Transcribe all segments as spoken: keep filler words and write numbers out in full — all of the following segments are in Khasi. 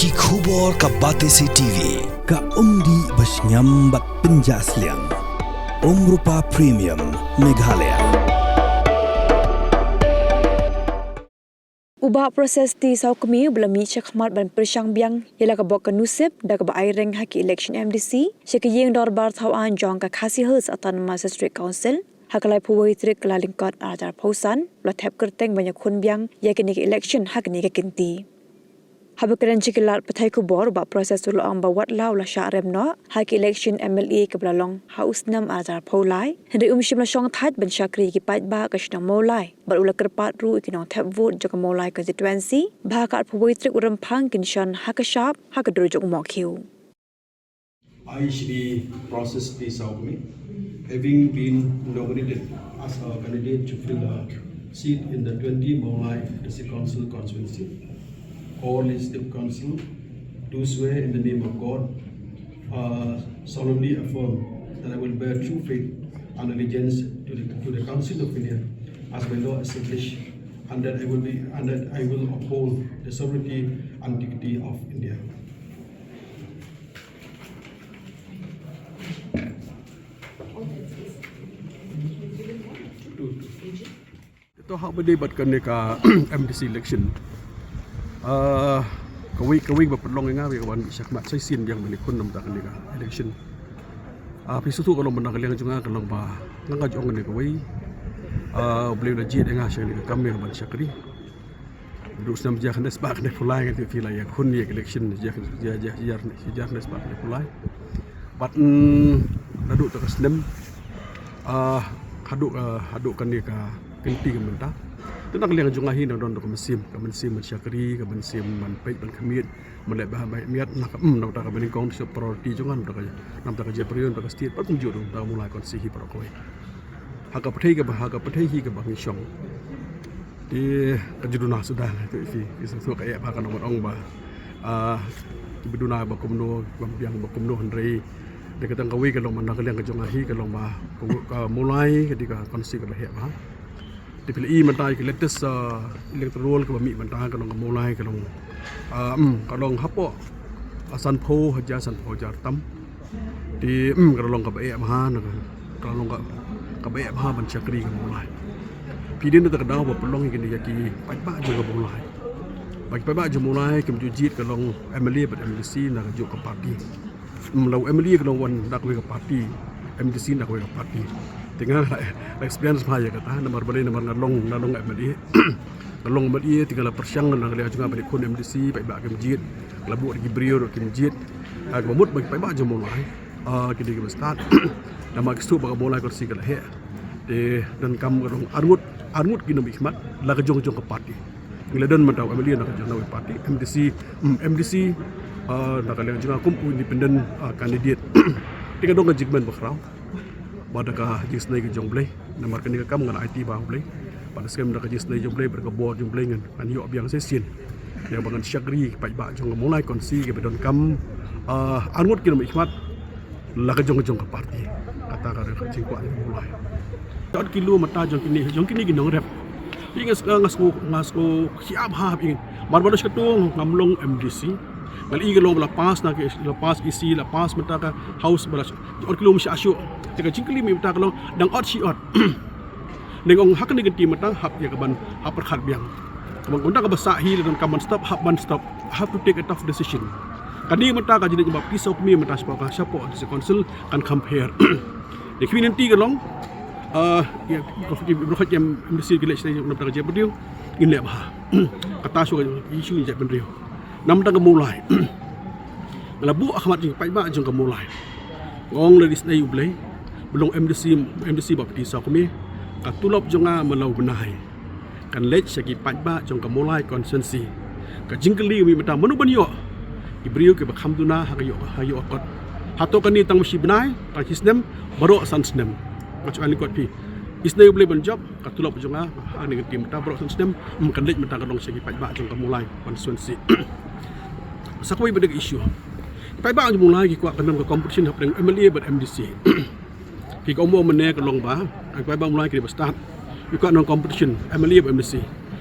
Ki khubor ka Batesi T V, ka umdih ba shngiam bad pynjah sliang. Umrupa Premium, Meghalaya. U Bah Proses T Sawkmie uba la mih shakhmat ban pyrshang biang ïa la ka bok ka nusip da kaba ai reng ha ki election M D C sha ki ïing dorbar thaw aiñ jong ka Khasi Hills Autonomous District Council ha ka laiphew wei tarik Kyllalyngkot arhajar arphew san, u la thep kyrteng ban ïakhun biang ïa kine ki election ha kine ki kynti. Haba kren sha ki lad pathai khubor, u Bah Proses u la ong ba wat la u la shah rem noh ha ki election M L A kaba la long ha u snem arhajar arphew lai, hynrei um shym la shongthait ban shakri ïa ki paidbah ka shnong Mawlai bad u la kyrpad ruh ïa ki nongthep vote jong ka Mawlai constituency ba ha ka arphew wei tarik u Rymphang kin shon ha ka shap ha ka dur jong u mohkhiew. I, Shri Proses T Sawkmie, having been nominated as a candidate to fill a seat in the twenty Mawlai District Council constituency, call Legislative Council, do swear in the name of God, uh, solemnly affirm that I will bear true faith and allegiance to the, to the Constitution of India as by law established, and that I will be, and that I will uphold the sovereignty and dignity of India. To ha ba dei bad kane ka M D C election. Ah, kawei, kawei ba pynlong ïa nga, kawei ka ban mih shakhmat sa shisien biang ban ïakhun namar kane ka election. Ah, phi sngewthuh ka long ba na ka liang jong nga ka long ba nga ka jong kane kawei. Ah, U Blei u la jied ïa nga sha kane ka kam ïa ka ban shakri. Naduh u snem hajar khyndai spah khyndaiphew lai ngan tip phi la ïakhun ïa ka election hajar, hajar, hajar, hajar khyndai spah khyndaiphew lai. Bad, mm, naduh te ka snem, ah, haduh, ah, haduh kane ka kynti ka mynta. Te na ka liang jong nga hi nang don ka mynsiem, ka mynsiem ban shakri, ka mynsiem ban peit ban khmih, ban leh ba, ba miat na ka, mm, na ka ba nyngkong sha priority jong nga, na ka, na ka jaitbynriew, na ka state, bad kumjuh ruh na ka Mawlai constituency hi baroh kawei. Ha ka pyrthei kaba, ha ka pyrthei hi kaba ngi shong. Te ka ju duna suda, te phi, phi sngewthuh ka eh ba ka nong ban ong ba, ah, kiba duna ba kumno, ba biang ba kumno, hynrei dei ka tang kawei ka long ba na ka liang ka jong nga hi ka long ba ka, ka Mawlai ka dei ka constituency ka la heh bha. Te phi la i mynta ïa ka latest, ah, electoral kaba mih mynta ka long ka Mawlai ka long, ah, mm, ka long hapoh, ah, sanphew hajar, sanphew hajar tam. Te, mm, ka la long kaba eh bha na ka, ka la long ka, kaba eh bha ban shakri ka Mawlai. Phi dei na kata ka daw ba pynlong ïa kine ïa ki paidbah jong ka Mawlai. Ba ki paidbah jong Mawlai kim ju jied ka long M L A bad M D C na kajuh ka party. Mm, la u M L A ka long wan da kawei ka party, M D C na kawei ka party. Te nga la, la experience bha ïa kata, namar balei, namar nga long, nga long M L A. Nga long M L A, te nga la pyrshang na ka liang jong nga ban ïakhun M D C, paidbah kim jied, la buh da ki briew ruh kim jied. Ah, kaba mut ba ki paidbah jong Mawlai, ah, ki dei kiba stad. Namar ki sngewthuh ba ka Mawlai constituency ka la heh. Te donkam ka long arngut, arngut ki nongmihkhmat, la ka jong jong ka party. Ngi la don mynta u M L A na ka jong ka party, M D C, mm, M D C, ah, na ka liang jong nga kum u independent, ah, candidate. Te ka don ka jingkmen bakhraw. Bad da ka jingisynei ka jong U Blei, namar kane ka kam ngan aiti bha ha U Blei. Bad da skhem da ka jingisynei jong U Blei, bad ka bor jong U Blei ngan, ngan ïoh biang sa shisien. Ïa ba ngan shakri paidbah jong ka Mawlai constituency kiba donkam, ah, arngut ki nongmihkhmat, la ka jong ka jong ka party. Kata ka dei ka jingkwah jong ka Mawlai. Ot kilo mynta jong kine, jong kine ki nongrep. Ïa nga sngew, nga sngew, nga sngew khia bha ïa nga. Mar ba doh shi katta ngam long M D C. Nga la i ka long ba la pass na ka, la pass E C, la pass mynta ka House ba la Ot kilo mynshuwa shuh. Te ka jingkylli mynta ka long dang ot shi ot. Ngi ong ha kane ka kynti mynta hap ïa ka ban hap pyrkhat biang. Ka ban, ka ban sah hi la donkam ban stop, hap ban stop. Have to take a tough decision. Kane mynta ka jingkylli ba pisa kmie mynta shapoh ka, shapoh District Council kan compare. Te kmie ngi ka long, ah, ïa, ïa, ïa, ïa, M D C ki leh shisha namar ka jaitbynriew. Ngin leh bha. Kata shuh ka issue jaitbynriew. Namar ka Mawlai. Nga la buh ha khmat jong ki paidbah jong ka Mawlai. Nga ong lada isynei U Blei, ba long M D C, M D C ba phi tisa kumne, ka tulop jong nga man la u bnai kan leit sha ki paidbah jong ka Mawlai constituency. Ka jingkylli mih mynta mano ban ïoh. Ki briew kiba kham duna ha ka ïoh, ha ka ïoh kot. Hato kane tang shi bnai, tang shi snem, baroh san snem. Nga shu ai lyngkot phi. Isynei U Blei ban jop, ka tulop jong nga, ha kane ka kynti mynta baroh san snem, mm, kan leit mynta ka long sha ki paidbah jong ka Mawlai constituency. Sa kawei pat ka issue. Paidbah jong Mawlai ki kwah ka don ka competition hapdeng M L A bad M D C. Ki ka umbo mane ka long ba, paidbah Mawlai ki ba stad. Ki kwah don competition, M L A bad M D C.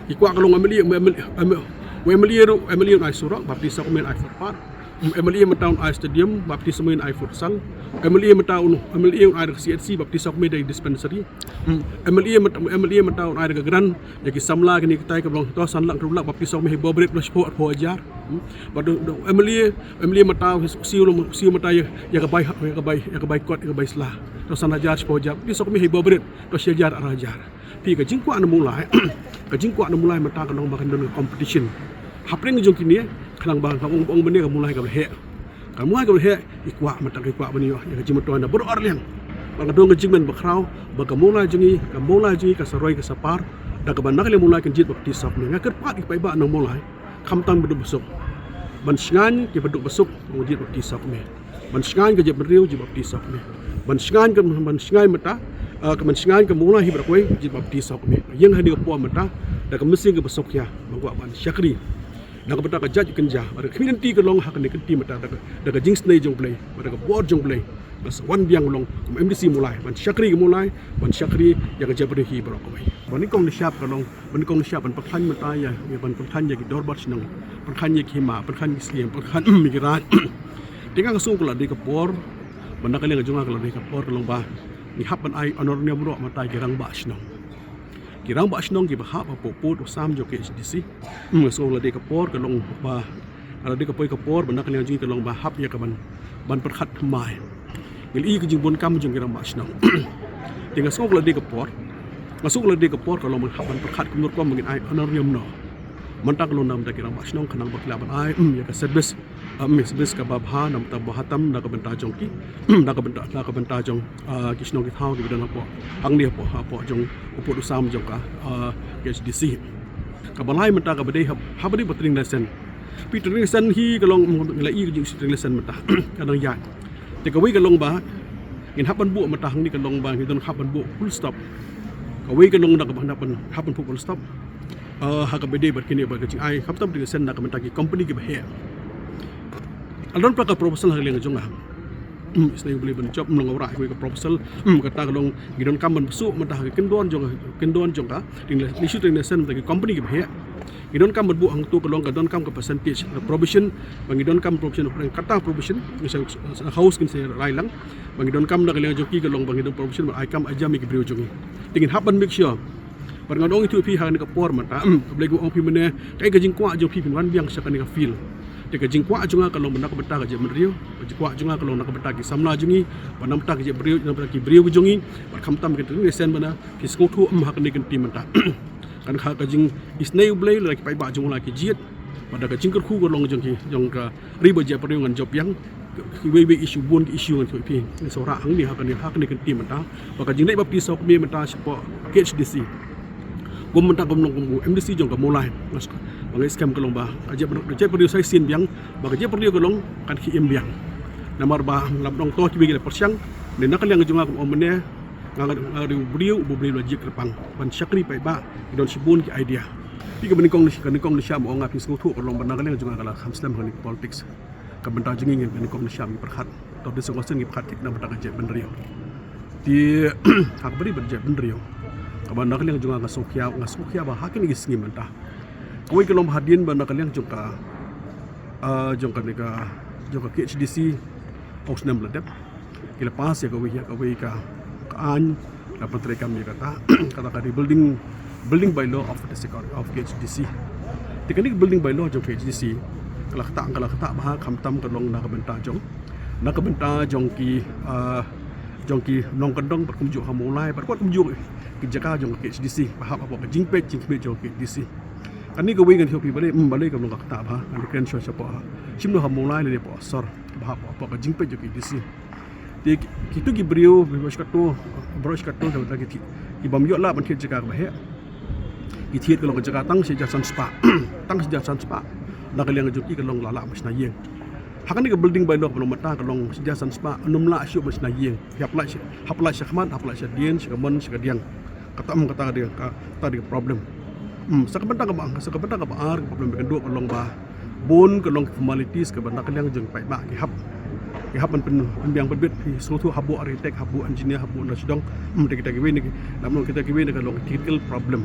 Ki kwah ka long M L A, M L A, M L A, U MLA ruh, MLA un ai surok, bapti sawkmie un ai footpath. MLA mynta un ai stadium, bapti sawkmie un ai futsal. MLA mynta un, MLA un ai C H C, bapti sawkmie da dispensary. MLA mynta, MLA mynta un ai da ka grant ïa ki samla kine kitai ka bang to san lak, hynriew lak, bapti sawkmie hi bor bret, lashiphew arphew hajar. Bad u MLA, MLA mynta u siew long, u siew mynta ïa, ïa ka bai, ïa ka bai, ïa ka bai kot, ïa ka bai sla. To san hajar, shiphew hajar, bapti sawkmie hi bor bret, to shi hajar, ar hajar. Phi, ka jingkwah na Mawlai, ka jingkwah na Mawlai mynta ka long ba kan don ka competition hapdeng jong kine, khnang ba ka ong, ong mynne ka Mawlai kaba heh. Ka Mawlai kaba heh, i kwah mynta, i kwah ban ïoh ïa ka jingmyntoi na baroh arliang. Ba ka don ka jingmen bakhraw ba ka Mawlai jong ngi, ka Mawlai jong ngi ka sa roi ka sa par da kaba na ka liang Mawlai kan jied bapti sawkmie. Nga kyrpad ïa ki paidbah na Mawlai, khamtam ba duk ba suk, ban shngaiñ ki ba duk ba suk, ban jied bapti sawkmie. Ban shngaiñ ka jaitbynriew, jied bapti sawkmie. Ban shngaiñ ka, ban shngaiñ mynta, ah, ka ban shngaiñ ka Mawlai hi baroh kawei, jied bapti sawkmie. Ïeng ha kane ka por mynta da ka mynsiem kaba sngewkhia, ba kwah ban shakri na ka bynta ka jait kynja. Bad ka khmih lynti ka long ha kane ka kynti mynta da ka, da ka jingisynei jong U Blei, bad da ka bor jong U Blei, ba sa wan biang u long kum u MDC Mawlai, ban shakri ka Mawlai, ban shakri ïa ka jaitbynriew hi baroh kawei. Ba nyngkong nyngshap ka long, ba nyngkong nyngshap ban pynkhlaiñ mynta ïa, ïa ban pynkhlaiñ ïa ki dorbar shnong, pynkhlaiñ ïa ki hima, pynkhlaiñ ïa ki syiem, pynkhlaiñ ïa ki raid. Te nga sngew ka la dei ka por, ba na ka liang jong nga ka la dei ka por ka long ba ngi hap ban ai honorarium ruh mynta ïa ki rangbah shnong. Ki rangbah shnong kiba hap hapoh pud u sam jong ka KHADC. Nga sngew ka la dei ka por ka long ba, ka la dei ka poi ka por ba na ka liang jong ngi ka long ba hap ïa ka ban, ban pyrkhat thymmai. Ngi la ïohi ka jingbun kam jong ki rangbah shnong. Te nga sngew ka la dei ka por, nga sngew ka la dei ka por ka long ba hap ban pyrkhat kumno rukom ba ngin ai honorarium noh. Mynta ka long na ka bynta ki rangbah shnong khnang ba ki lah ban ai, mm, ïa ka service, ah, mm, service kaba bha, na ka bynta ba bha tam na ka bynta jong ki, na ka bynta, na ka bynta jong, ah, ki shnong ki thaw kiba don hapoh, hangne hapoh, hapoh jong u pud u sam jong ka, ah, KHADC. Kaba lai mynta kaba dei hap, hap dei ba trading license. Phi, trading license hi ka long, mm, ngi la ïohi ka jing trading license mynta ka dang ïaid. Te kawei ka long ba ngin hap ban buh mynta hangne ka long ba ngi don hap ban buh full stop. Kawei ka long da kaba hap ban, hap ban buh full stop, ah, ha kaba dei bad kine bad ka jingai khamtam trading license na ka bynta ki company kiba heh. Ka don pat ka proposal ha ka liang jong nga. Hmm, isynei U Blei ban jop, ym long nga wanrah kawei ka proposal. Hmm, kata ka long ngi donkam ban buh shuh mynta ha ka kyndon jong, kyndon jong ka trading license, issue trading license mynta ki company kiba heh. Ngi donkam ban buh hangto ka long ka donkam ka percentage, ka provision, ba ngi donkam provision, kata provision ngi sa, sa house kin sa rai lang. Ba ngi donkam na ka liang jong ki ka long ba ngi don provision ban ai kam ai jam ïa ki briew jong ngi. Te ngin hap ban make sure. Bad ngan ong ïa phi ha kane ka por mynta, hmm, U Blei u ong phi mynne, kaei ka jingkwah jong phi, phin wan biang sha kane ka field. Te ka jingkwah jong nga ka long ba na ka bynta ka jaitbynriew, ka jingkwah jong nga ka long na ka bynta ki samla jong ngi, ba na ka bynta ka jaitbynriew, na ka bynta ki briew jong ngi, bad khamtam ka trading license ba na phi sngewthuh, hmm, ha kane ka kynti mynta. Kan kha ka jingisynei U Blei, lada ki paidbah jong U Blei ki jied, bad da ka jingkyrkhu ka long jong ki, jong ka ri bad jaitbynriew ngan jop biang. Kiwei kiwei issue, bun ki issue ngan ïathuh ïa phi. Ngi sa wanrah hangne ha kane, ha kane ka kynti mynta ba ka jingleit bapti sawkmie mynta shapoh KHADC. Kum mynta kum long kum u MDC jong ka Mawlai, ba ngi skhem ka long ba ka jaitbynriew, ka jaitbynriew sa shisien biang, ba ka jaitbynriew ka long kan khie im biang. Namar ba lada ong to kiwei ki la pyrshang, ne na ka liang jong nga kum ong mynne, nga, nga dei u briew, u briew la jied kyrpang ban shakri paidbah, ki don shibun ki idea. Phi, kaba nyngkong, kaba nyngkong nyngshap ma ong nga, phi sngewthuh ka long ba na ka liang jong nga ka la kham slem ha kane ka politics. Ka bynta jong ngi, ngi, ngi kong nyngshap ngi pyrkhat. To dei sngewsih ngi pyrkhat thik na bynta ka jaitbynriew. Te ha kaba ri bad jaitbynriew, kaba na ka liang jong nga nga sngewkhia, nga sngewkhia ba ha kine ki sngi mynta, kawei ka long ba hadien ba na ka liang jong ka, ah, jong kane ka, jong ka KHADC ha u snem ba la dep, ki la pass ïa kawei, ïa kawei ka, ka aiñ, la pyntreikam ïa kata, kata ka dei building, building bylaw of the second, of KHADC. Te kane ka building bylaw jong KHADC ka la ktah, ka la ktah bha, khamtam ka long na ka bynta jong, na ka bynta jong ki, ah, jong ki nongkyndong bad kumjuh ha Mawlai bad kumjuh ki jaka jong KHADC ba hap hapoh ka jingpeit jingkhmih jong KHADC. Kane kawei ngan ïathuh ïa phi balei, hmm, balei ka long ka ktah bha, ngan kren shuwa shapoh ha, shim noh ha Mawlai lane hapoh sor, ba hap hapoh ka jingpeit jong KHADC. Te ki, kito ki briew, briew shi katto, briew shi katto, ki, ki, ki bym ïoh lah ban thied jaka kaba heh. Ki thied ka long ka jaka tang shi hajar san spah. Tang shi hajar san spah. Na ka liang jong ki ka long la lah ban shna ïing. Ha kane ka building bylaw kaba long mynta ka long shi hajar san spah, ym lah shuh ban shna ïing. Hap lah sha, hap lah shakhmat, hap lah shadien, shakamon, shakadiang. Kata, hmm, kata ka dei, kata ka dei ka problem. Hmm, sa ka bynta kaba, sa ka bynta kaba ar, ka problem kaba khatduh ka long ba bun ka long formalities kaba na ka liang jong paidbah ki hap, ki hap ban pyn, pynbiang pynbit, ki sngewthuh hap buh architect, hap buh engineer, hap buh na sdang. Hmm, te kita kiwei na ki, na ka liang kita kiwei na ka long technical problem.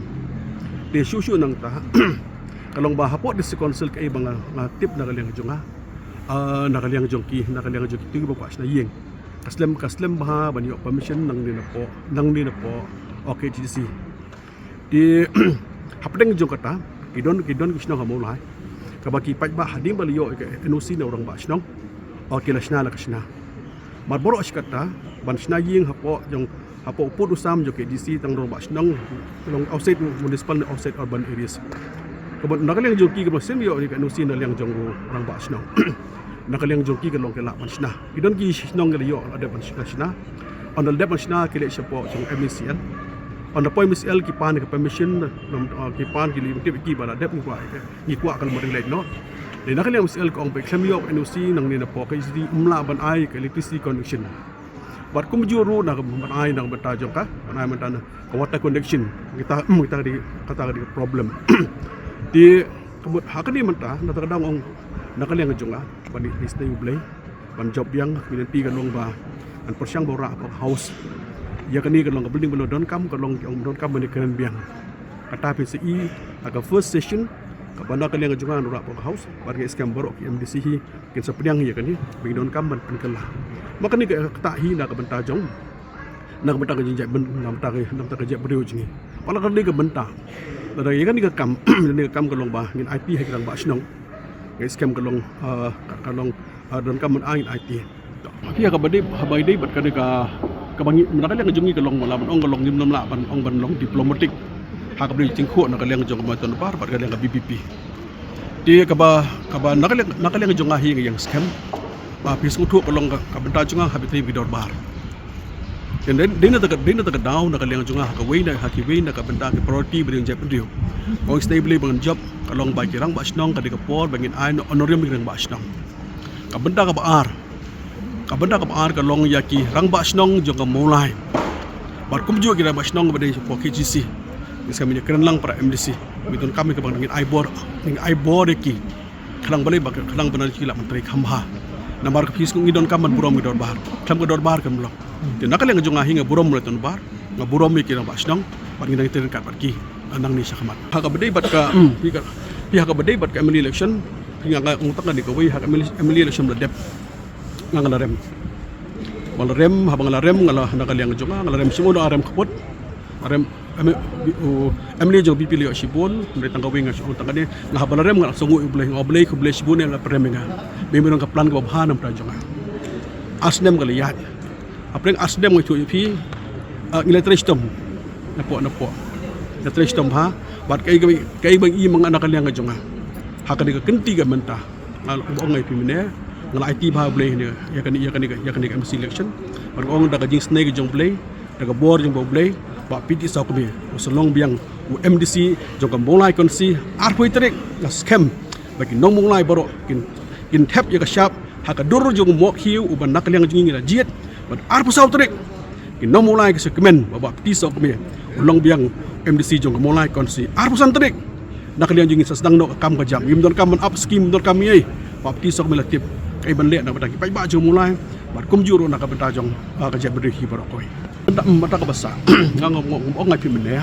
Te shuh shuh nangta Ka long ba hapoh District Council kaei ba nga, nga tip na ka liang jong nga, ah, na ka liang jong ki, na ka liang jong ki tu ba kwah shna ïing, ka slem, ka slem bha ban ïoh permission nangne napoh, nangne napoh, oh, K H A D C. Te hapdeng jong kata, ki don, ki don ki shnong ha Mawlai kaba ki paidbah hadien ba la ïoh ka N O C na u rangbah shnong, oh, ki la shna, la ka shna. Mar baroh shi katta ban shna ïing hapoh jong, hapoh u pud u sam jong K H A D C, tang rangbah shnong, long outside municipal ne outside urban areas. Kaba na ka liang jong ki kaba shem ïoh ka N O C na liang jong u rangbah shnong. Na ka liang jong ki ka long ki lah ban shna. Ki don ki shnong ki la ïoh, la dep ban shna, shna. Ynda la dep ban shna ki leit shapoh jong M C L. Ynda poi M C L ki pan ka permission, nam, ah, ki pan ki leit tip ki ba la dep, ngi kwah, ngi kwah ka la mari leit noh. Te na ka liang M C L ka ong ba khlem ïoh N O C nangne napoh K H A D C, ym lah ban ai ka electricity connection. Bad kumjuh ruh na ka ban ai na ka bynta jong ka, ban ai mynta na ka water connection. Kita, mm, kita ka dei, kata ka dei ka problem. Te ka mut ha kane mynta, na kata ka daw nga ong na ka liang jong nga, ban ïa, ïa sneng U Blei ban jop biang. Ka lynti ka long ba ngan pyrshang ba u rah power house. Ïa kane ka long ka building ba la donkam, ka long, ka ong donkam ban ïakren biang. Kata phin sa ïohi ha ka first session kaba na ka liang jong nga, ngan rah power house bad nga skhem baroh ki M D C hi kin sa pdiang ïa kane ba ngi donkam ban pynkylla. Ma kane ka ktah hi na ka bynta jong, na ka bynta ka jingjia byn, na ka bynta ka, na ka bynta ka jaitbynriew jong ngi. Pala ka dei ka bynta. Lada ïa kane ka kam, kane ka kam ka long ba ngin aiti ha ki rangbah shnong, nga skhem ka long, ah, ka, ka long, ah, donkam ban ai, ngin aiti. Phi, ha kaba dei, ha kaba dei bad kane ka, kaba ngi, na ka liang jong ngi ka long, la ban ong ka long, ngim lah ban ong ban long diplomatic. Ha kaba dei jingkhuh na ka liang jong ka Mawlai Town Dorbar bad ka liang ka V P P. Te kaba, kaba na ka liang, na ka liang jong nga hi nga ïeng skhem ba phi sngewthuh ka long ka, ka bynta jong nga ha phi trei ki dorbar. Te dei, dei na kata ka, dei na kata ka daw na ka liang jong nga ha kawei na, ha kiwei na ka bynta ki priority ba dei jong jaitbynriew. Ong sneng U Blei ba ngan jop, ka long ba ki rangbah shnong, ka dei ka por ba ngin ai na honorarium ki rangbah shnong. Ka bynta kaba ar, ka bynta kaba ar ka long ïa ki rangbah shnong jong ka Mawlai bad kumjuh ki rangbah shnong ba dei shapoh K H A D C. Ngi skhem ïakren lang para M D C, ngi donkam ïa kaba ngin ai bor, ngin ai bor ïa ki. Khnang balei ba, khnang ba na ki lah ban trei kham bha. Namar ka phi sngew ngi donkam ban burom ki dorbar, khlem ka dorbar kam long. Te na ka liang jong nga hi nga burom Mawlai Town Dorbar, nga burom ïa ki rangbah shnong bad ngi dang trei ryngkat bad ki nangne shakhmat. Ha kaba dei bad ka, phi ka, phi, ha kaba dei bad ka M L A election, phi, nga, nga ong tang kane kawei, ha ka M L A, M L A election ba la dep, nga, nga la rem. Ba la rem, haba nga la rem, nga la, na ka liang jong nga, nga la rem shim, nga la rem kput. Rem, em, u, M L A jong VPP la ïoh shibun, hynrei tang kawei nga shu ong tang kane, nga haba la rem nga la sngew U Blei, nga, U Blei khublei shibun ïa la pynrem ïa nga. Ba ym don ka plan kaba bha na ka bynta jong nga. Ar snem ka la ïaid. Hapdeng ar snem nga ïathuh ïa phi, ah, ngi la trei shitom. Napoh, napoh. Ngi la trei shitom bha, bad kaei, kaei, kaei ba ngi i ma nga na ka liang ka jong nga. Ha kane ka kynti ka mynta. Nga la ong ïa phi mynne, nga la aiti bha U Blei ïa kane, ïa kane, ïa kane ka M C election. Bad nga ong da ka jingisnei ka jong U Blei, da ka bor jong U Blei, ba phi tih sawkmie, u sa long biang u M D C jong ka Mawlai constituency, arphew tarik, nga skhem ba ki nong Mawlai baroh kin, kin thep ïa ka shap ha ka dur jong u Mohkhiew uba na ka liang jong ngi ngi la jied. Bad arphew saw tarik, ki nong Mawlai ki sa kmen ba, ba phi tih sawkmie, u long biang M D C jong ka Mawlai constituency. Arphew san tarik, na ka liang jong ngi sa sdang noh ka kam ka jam. Ngim donkam ban ap skim, ngim donkam ei ei. Ba phi tih sawkmie la tip kaei ban leh na ka bynta ki paidbah jong Mawlai bad kumjuh ruh na ka bynta jong, ah, ka jaitbynriew hi baroh kawei. Bynta, mm, bynta kaba sah, nga, nga, nga, ngam ong ïa phi mynne.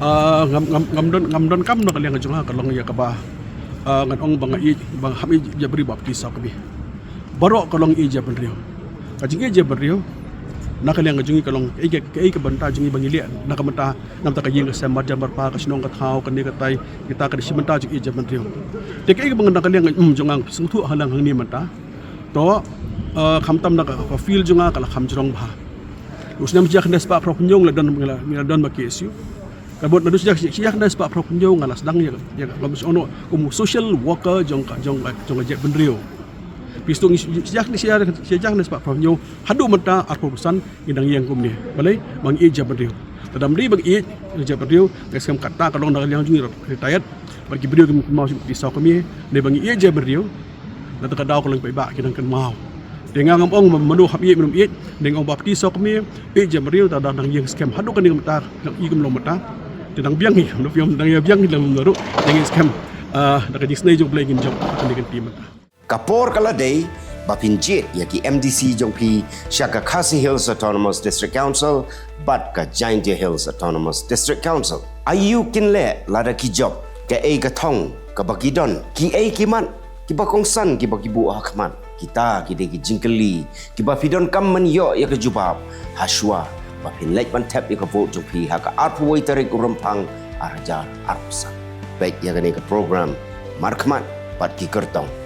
Ah, ngam, ngam, ngam don, ngam donkam na ka liang jong nga ka long ïa kaba, ah, ngan ong ba nga ïeit, ba hap ïeit jaitbynriew ba phi tih sawkmie. Baroh ka long ïeit jaitbynriew. Ka jingïeit jaitbynriew na ka liang ka jong ngi ka long kaei, kaei, kaei ka bynta jong ngi ba ngi leh na ka bynta, na ka bynta ka ïing ka sem, marjan marpa, ka shnong ka thaw, kane katai, kita ka dei shi bynta jong ïeit jaitbynriew. Te kaei kaba na ka liang, mm, jong nga sngewthuh ha lang hangne mynta. To, eh, khamtam na ka, ka field jong nga ka la kham jrong bha. U snem shi hajar khyndai spah phraphew hynñiew nga la don, nga la, nga la don ma K S U. Ka mut naduh shi hajar, shi hajar khyndai spah phraphew hynñiew nga la sdang ïa, ïa ka, kum, kum u social worker jong ka, jong ka, jong ka jaitbynriew. Phi sngewthuh, shi hajar, shi hajar, shi hajar khyndai spah phraphew hynñiew haduh mynta arphew san ngi dang ïeng kumne. Balei? Ba ngi ïeit jaitbynriew. Lada ym dei ba ngi ïeit jaitbynriew, nga skhem kata ka long na ka liang jong ngi retired. Bad ki briew kim kynmaw shuh ba phi tih sawkmie, ne ba ngi ïeit jaitbynriew. Na kata ka daw ka long paidbah ki dang kynmaw. Te nga ngam ong mano hap ïeit mano ym ïeit, ne nga ong ba phi tih sawkmie, ïeit jaitbynriew, te dang ïeng skhem haduh kane ka mynta, dang i kum long mynta. Te dang biang hi, dang biang hi, dang ïa biang hi lang ruh, dang ïeng skhem. Ah, da ka jingisnei jong U Blei ngin jop ha kane ka kynti mynta. Ka por ka la dei ba phin jied ïa ki M D C jong phi sha ka Khasi Hills Autonomous District Council bad ka Jaintia Hills Autonomous District Council. Aïu kin leh lada ki jop? Kaei ka thong kaba ki don, kiei ki mat kiba kongsan kiba ki buh ha khmat? Kita ki dei ki jingkylli kiba phi donkam ban ïoh ïa ka jubab hashwa ba phin leit ban thep ïa ka vote jong phi ha ka arphew wei tarik u Rymphang ar hajar arphew san. Peit ïa kane ka program Markhmat bad ki Kyrtong.